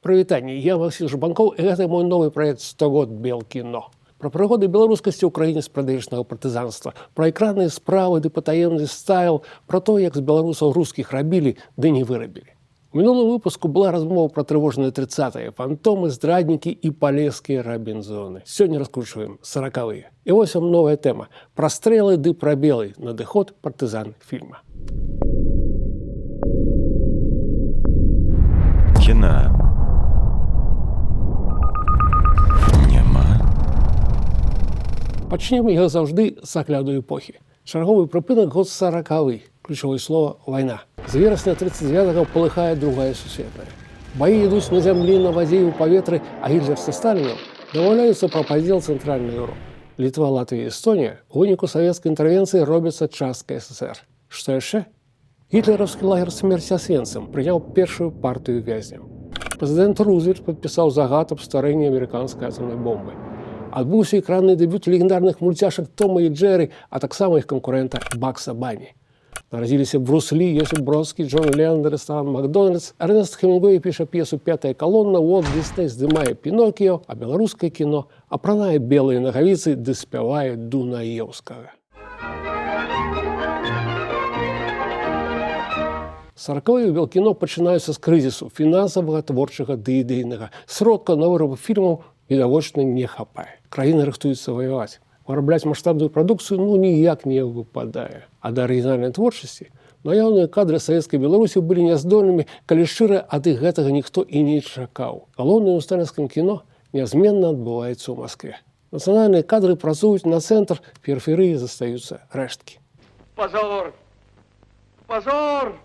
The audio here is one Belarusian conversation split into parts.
Прывітанне, я Максім Жбанкоў, і гэта мой новы праект «100 год Белкіно». Пра прыгоды беларускасці ў краіне спрадвечнага партызанства, пра экранныя справы ды патаемны стайл, пра то, як з беларусаў рускіх рабілі ды не вырабілі. У мінулым выпуску была размова пра трывожныя 30-е, фантомы, здраднікі і палескія рабінзоны. Сёння раскручваем 40-е. І вось вам новая тэма – пра стрэлы ды прабелы на дыход партызан фільма. Кіна. Няма. Пачнем, як заўжды, з агляду эпохі. Чарговы прыпынак год 40-ы. Ключавое слова вайна. З верасня 39-го палыхае другая сусветная. Баі ідуць на зямлі, на вадзе і ў паветры, а Гітлер са Сталінам дамаўляюцца пра падзел Цэнтральнай Еўропы. Літва, Латвія і Эстонія у выніку савецкай інтэрвенцыі робяцца часткай СССР. Што яшчэ? Гітлераўскі лагер смерці Асвенцым прыняў першую партыю вязняў. Прэзідэнт Рузвельт падпісаў загад аб стварэнні амерыканскай атамнай бомбы. Адбыўся экранны дэбют легендарных мульцяшак Тома і Джеры, а таксама іх канкурэнта Бакса Бані. Нарадзіліся Брус Лі, Йосип Бродскі, Джон Леннон, рэстаран Макдональдс. Эрнест Хемінгуэй піша п'есу «Пятая калона», Уолт Дисней здымае «Пінокіо», а беларускае кіно апранае белыя нагавіцы ды спявае Дунаеўскага. Саракавыя ў Белкіно пачынаюцца з крызісу фінансавага, творчага ды ідэйнага. Сродка на выраб фільмаў відавочна не хапае. Краіна рыхтуецца ваяваць. Вырабляць маштабную прадукцыю ну ніяк не выпадае. А да арыгінальнай творчасці наяўныя кадры савецкай Беларусі былі няздольнымі, калі шчыра, ад іх гэтага ніхто і не чакаў. Галоўнае ў сталінскім кіно нязменна адбываецца ў Маскве. Нацыянальныя кадры працуюць на цэнтр, перыферыі застаюцца рэшткі. Позор! Позор!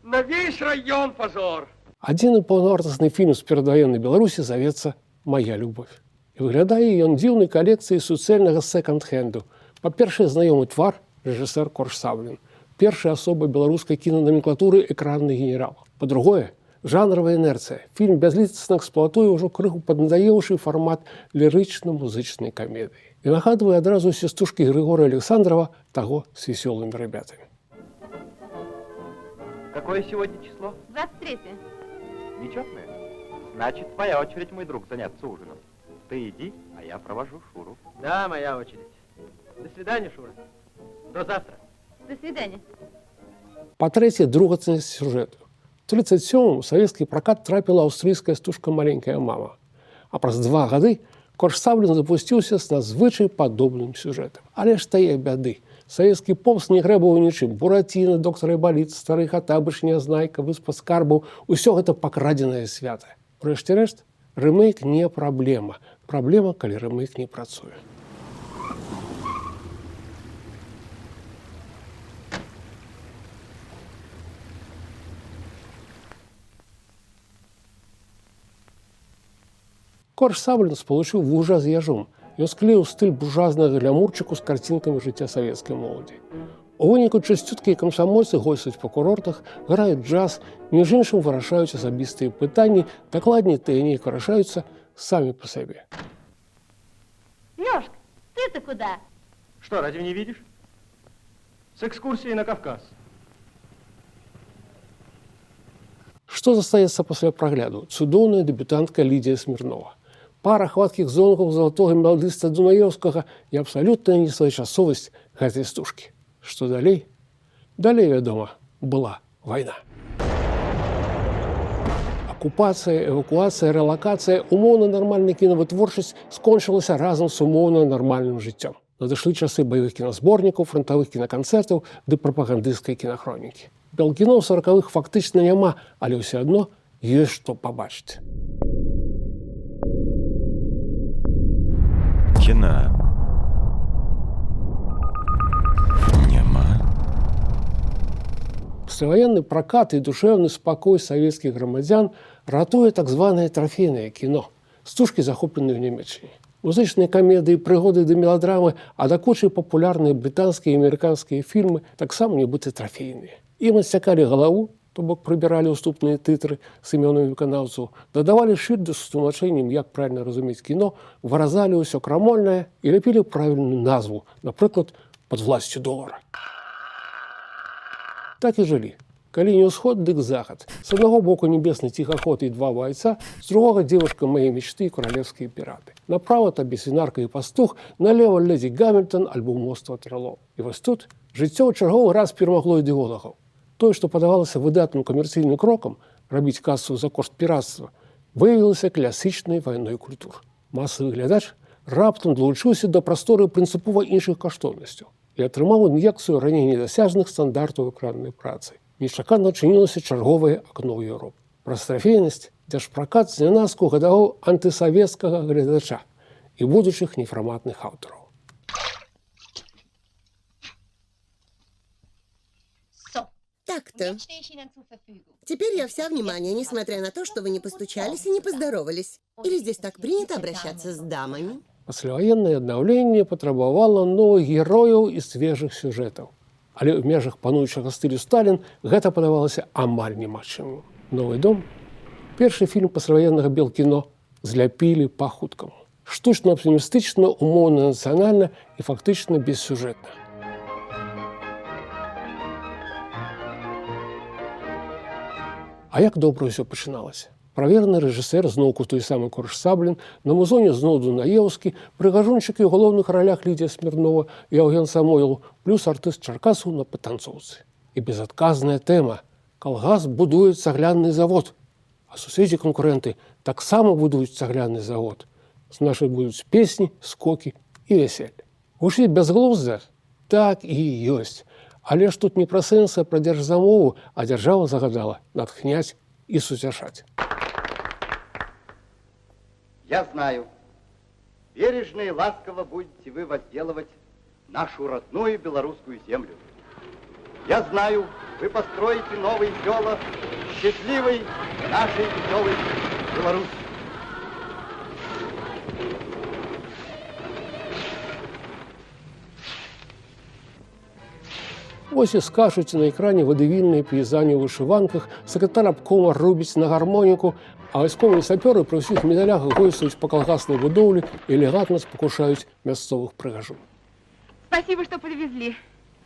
На весь район позор! Адзіны паўнавартасны фільм з перадваеннай Беларусі завецца «Моя любовь». І выглядае ён дзіўнай калекцыяй суцэльнага секонд-хенду. Па-першае, знаёмы твар рэжысэр Корш-Саблін, першая асоба беларускай кінанаменклатуры, экранны генерал. Па-другое, жанравая інерцыя. Фільм бязлітасна эксплуатуе ўжо крыху паднадаеўшы фармат лірычна-музычнай камедыі. І нагадвае адразу ўсе стужкі Григория Александрова, таго с веселыми ребятами. Какое сегодня число? 23. Нечетное? Значит, твоя очередь, мой друг, заняться ужином. Ты иди, а я провожу Шуру. Да, моя очередь. До свидания, Шура. До завтра. До свидания. Па-трэцяе, другацнасць сюжэту. У 37-м у савецкі пракат трапіла аўстрыйская стужка «Маленькая мама». А праз 2 гады Корш-Саблін запусціўся з надзвычай падобным сюжэтам. Але ж тае бяды. Савецкі попс не грэбаў нічым. Бураціна, доктар Айбаліт, стары Хатабыч, Нязнайка, выспа скарбаў – усё гэта пакрадзенае свята. Урэшце рэшт, рэмейк не праблема. Праблема, калі рэмейк не працуе. Корш-Саблін спалучыў вужа з яжом. Ён склеіў стыль буржуазнага глямурчыку з карцінкамі жыцця савецкай моладзі. У выніку чысцюткія камсамольцы гойсаюць па курортах, граюць джаз, між іншым вырашаюць асабістыя пытанні, дакладней, тыя неяк вырашаюцца самі па сабе. Лёшка, ты-то куда? Что, разве не видишь? С экскурсией на Кавказ. Што застаецца пасля прагляду? Цудоўная дэбютантка Лідзія Смірнова. Пара хваткіх зонкаў залатога меладыста Дунаеўскага і абсалютная несвоечасовасць гэтай стужкі. Што далей? Далей, вядома, была вайна. Акупацыя, эвакуацыя, рэлакацыя, умоўна нармальная кінавытворчасць скончылася разам з умоўна нармальным жыццём. Надышлі часы баявых кіназборнікаў, франтавых кінаканцэртаў ды прапагандысцкай кінахронікі. Белкіно ў 40-х фактычна няма, але ўсё адно ёсць што пабачыць. Кіна. Няма. Пасляваенны пракат і душэўны спакой савецкіх грамадзян ратуе так званае трафейнае кіно, стужкі, захопленыя ў Нямеччыне. Музычныя камедыі, прыгоды ды меладрамы, а дакучай папулярныя брытанскія і амерыканскія фільмы таксама нібыта трафейныя. Ім адсякалі галаву, то бок прыбіралі ўступныя тытры з імёнамі выканаўцаў, дадавалі шыльды з тлумачэннем, як правільна разумець кіно, выразалі ўсё крамольнае і ляпілі правільную назву, напрыклад, «Под властью доллара». Так і жылі. Калі не ўсход, дык захад. С аднаго боку небесны тихоход і два бойца, з другога девушка моей мечты и королевские пираты. Направо табе свинарка і пастух, налево ледзі Гамильтон альбо мост Ватерлоо. І вось тут жыццё ў чарговы раз перамагло ідэолагаў. Тое, што падавалася выдатным камерцыйным крокам рабіць касу за кошт піратства, выявілася класічнай вайной культур. Масавы глядач раптам далучыўся да прасторы прынцыпова іншых каштоўнасцяў і атрымаў ін'екцыю раней недасяжных стандартаў экраннай працы. Нечакана адчынілася чарговае акно ў Еўропу. Праз трафейнасць дзяржпракат знянацку гадаваў антысавецкага гледача і будучых нефарматных аўтараў. Так-то. Теперь я вся внимание, несмотря на то, что вы не постучались и не поздоровались. Или здесь так принято обращаться с дамами? Пасляваеннае аднаўленне патрабавала новых герояў і свежых сюжэтаў. Але ў межах пануючага стылю Сталін гэта падавалася амаль немагчымым. Новы дом, першы фільм пасляваеннага белкіно, зляпілі па-хуткаму. Штучна аптымістычна, умоўна нацыянальна і фактычна бессюжэтна. А як добра ўсё пачыналася. Правераны рэжысэр зноўку той самы Корж Саблін, на музоне зноў Дунаеўскі, прыгажунчыкі ў галоўных ралях Лідзія Смірнова і Яўген Самойлаў, плюс артыст Чаркасаў на падтанцоўцы. І безадказная тэма. Калгас будуе цагляны завод, а суседзі-канкурэнты таксама будуюць цагляны завод. Значыць, будуць песні, скокі і вяселле. Гучыць бязглуздза? Так і ёсць. Але ж тут не пра сэнсы, а пра дзяржзамову, а дзяржава загадала натхняць і суцяшаць. Я знаю, бережно и ласково будете вы возделывать нашу родную белорусскую землю. Я знаю, вы построите новые села счастливой нашей веселой Беларуси. Вось і скажуць на экране вадэвільныя пейзані ў вышыванках, сакратар абкома рубіць на гармоніку, а вайсковыя сапёры пры ўсіх медалях гойсаюць па калгаснай будоўлі і элегантна спакушаюць мясцовых прыгажун. Спасибо, что подвезли.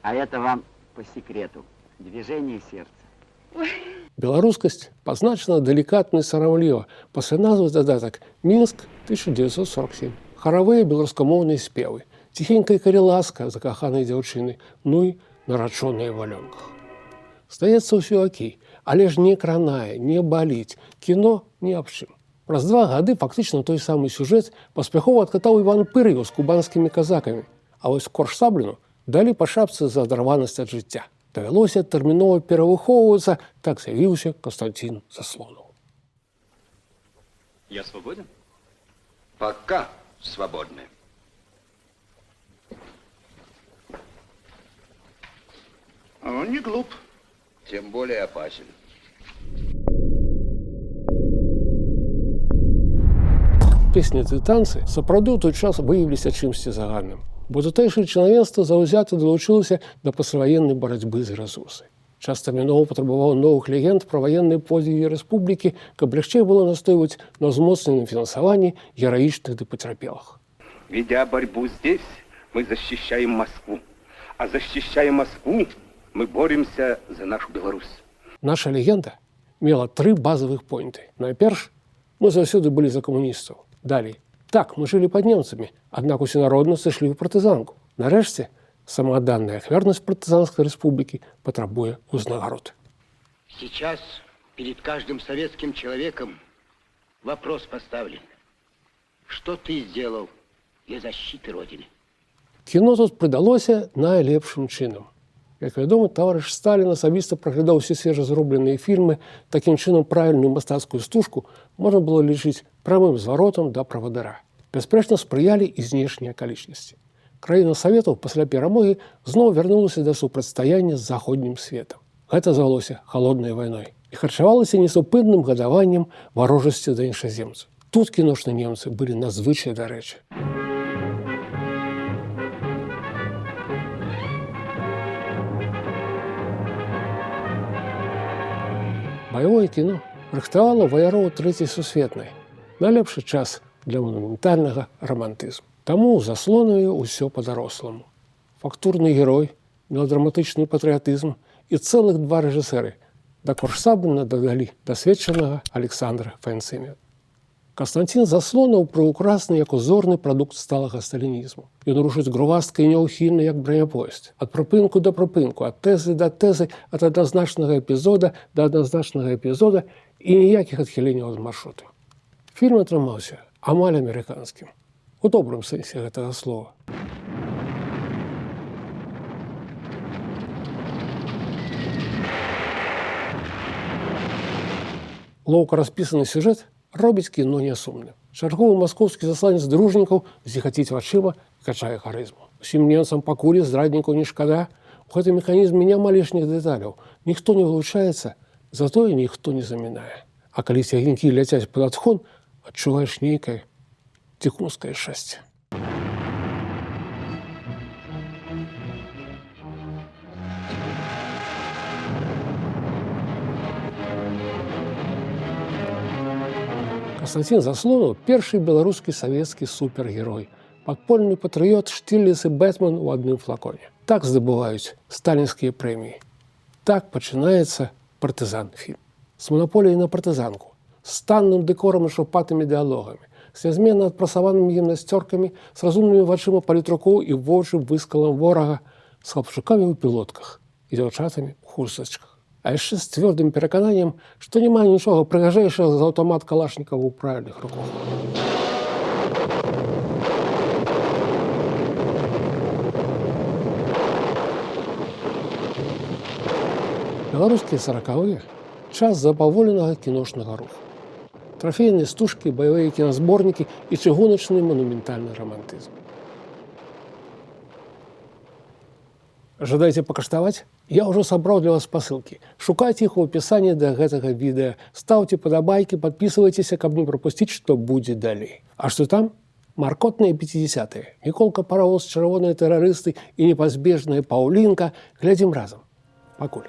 А это вам по секрету. Движение сердца. Ой. Беларускасць пазначана далікатна і сарамліва. Пасля назвы дадатак Мінск 1947. Харавыя беларускамоўныя спевы. Ціхенькая калі ласка закаханай дзяўчыны, ну і нарачоная ў валёнках. Здаецца, ўсё окей, але ж не кранае, не баліць, кіно ні аб чым. Праз 2 гады фактычна той самы сюжэт паспяхова адкатаў Іван Пыр'еў з кубанскімі казакамі, а вось Корж-Сабліну далі па шапцы за адарванасць ад жыцця. Давялося тэрмінова перавыхоўвацца, так з'явіўся Константин Заслонаў. Я свободен? Пока свободны. Он не глуп. Тем более опасен. Песні ды танцы сапраўды ў той час выявіліся чымсьці заганным, бо тутэйшае чалавецтва заўзята далучылася да пасляваеннай барацьбы за рэсурсы. Час тэрмінова патрабаваў новых легенд пра ваенныя подзвігі рэспублікі, каб лягчэй было настойваць на ўзмоцненым фінансаванні гераічных ды пацярпелых. Ведя борьбу здесь, мы защищаем Москву. А защищая Москву, мы боремся за нашу Беларусь. Наша легенда мела 3 базовых пойнты. Найперш, мы заўсёды былі за камуністаў. Далей, так, мы жылі пад немцамі, аднак усенародна сышлі ў партызанку. Нарэшце, самаадданная ахвярнасць партызанскай рэспублікі патрабуе ўзнагарод. Сейчас перед каждым советским человеком вопрос поставлен. Что ты сделал для защиты Родины? Кіно тут прыдалося найлепшым чынам. Як вядома, таварыш Сталін асабіста праглядаў усе свежазробленыя фільмы, такім чынам правільную мастацкую стужку можна было лічыць прамым зваротам да правадыра. Бясспрэчна спрыялі і знешнія акалічнасці. Краіна саветаў пасля перамогі зноў вярнулася да супрацьстаяння з заходнім светам. Гэта звалося халоднай вайной і харчавалася несупынным гадаваннем варожасці да іншаземцаў. Тут кіношныя немцы былі надзвычай дарэчы. Баявое кіно рыхтавала ваяроў трэцяй сусветнай. Найлепшы час для манументальнага рамантызму. Таму ў Заслонаве ўсё па-даросламу. Фактурны герой, меладраматычны патрыятызм і цэлых 2 рэжысэры Да Коршсабына дадалі дасведчанага Александра Фэнцымя. Канстанцін Заслонаў прыўкрасны як узорны прадукт сталага сталінізму. Ён рушыць грувастка і няўхільна, як браняпоезд. Ад прыпынку да прыпынку, ад тэзы да тэзы, ад адназначнага эпізода да адназначнага эпізода і ніякіх адхіленняў ад маршруту. Фільм атрымаўся амаль амерыканскім. У добрым сэнсе гэтага слова. Лоўка распісаны сюжэт робіць кіно нясумным. Чарговы маскоўскі засланец дружнікаў зіхаціць вачыма і качае харызму. Усім немцам па кулі, здраднікаў не шкада. У гэтым механізме няма лішніх дэталяў. Ніхто не вылучаецца, затое ніхто не замінае. А калі цягнікі ляцяць пад адхон, адчуваеш нейкае ціхунскае шчасце. Канстанцін Заслонаў — першы беларускі савецкі супергерой. Падпольны патрыёт, Штірліц і Бэтмен у адным флаконе. Так здабываюць сталінскія прэміі. Так пачынаецца партызан фільм. З манаполіяй на партызанку, з танным дэкорам і шурпатымі дыалогамі, з нязменна адпрасаванымі гімнасцёркамі, з разумнымі вачыма палітрукоў і вочы выскалам ворага, з хлапчукамі ў пілотках і дзяўчатамі ў хустачках. А яшчэ з цвёрдым перакананнем, што няма нічога прыгажэйшага за аўтамат Калашнікава ў правільных руках. Беларускія саракавыя — час запаволенага кіношнага руху. Трафейныя стужкі, баявыя кіназборнікі і чыгуначны манументальны рамантызм. Жадаеце пакаштаваць? Я ўжо сабраў для вас спасылкі. Шукайце іх у апісанні да гэтага відэа. Стаўце падабайкі, падпісвайцеся, каб не прапусціць, што будзе далей. А што там? Маркотныя 50-е. Міколка Паравоз, чырвоныя тэрарысты і непазбежная Паўлінка. Глядзім разам. Пакуль.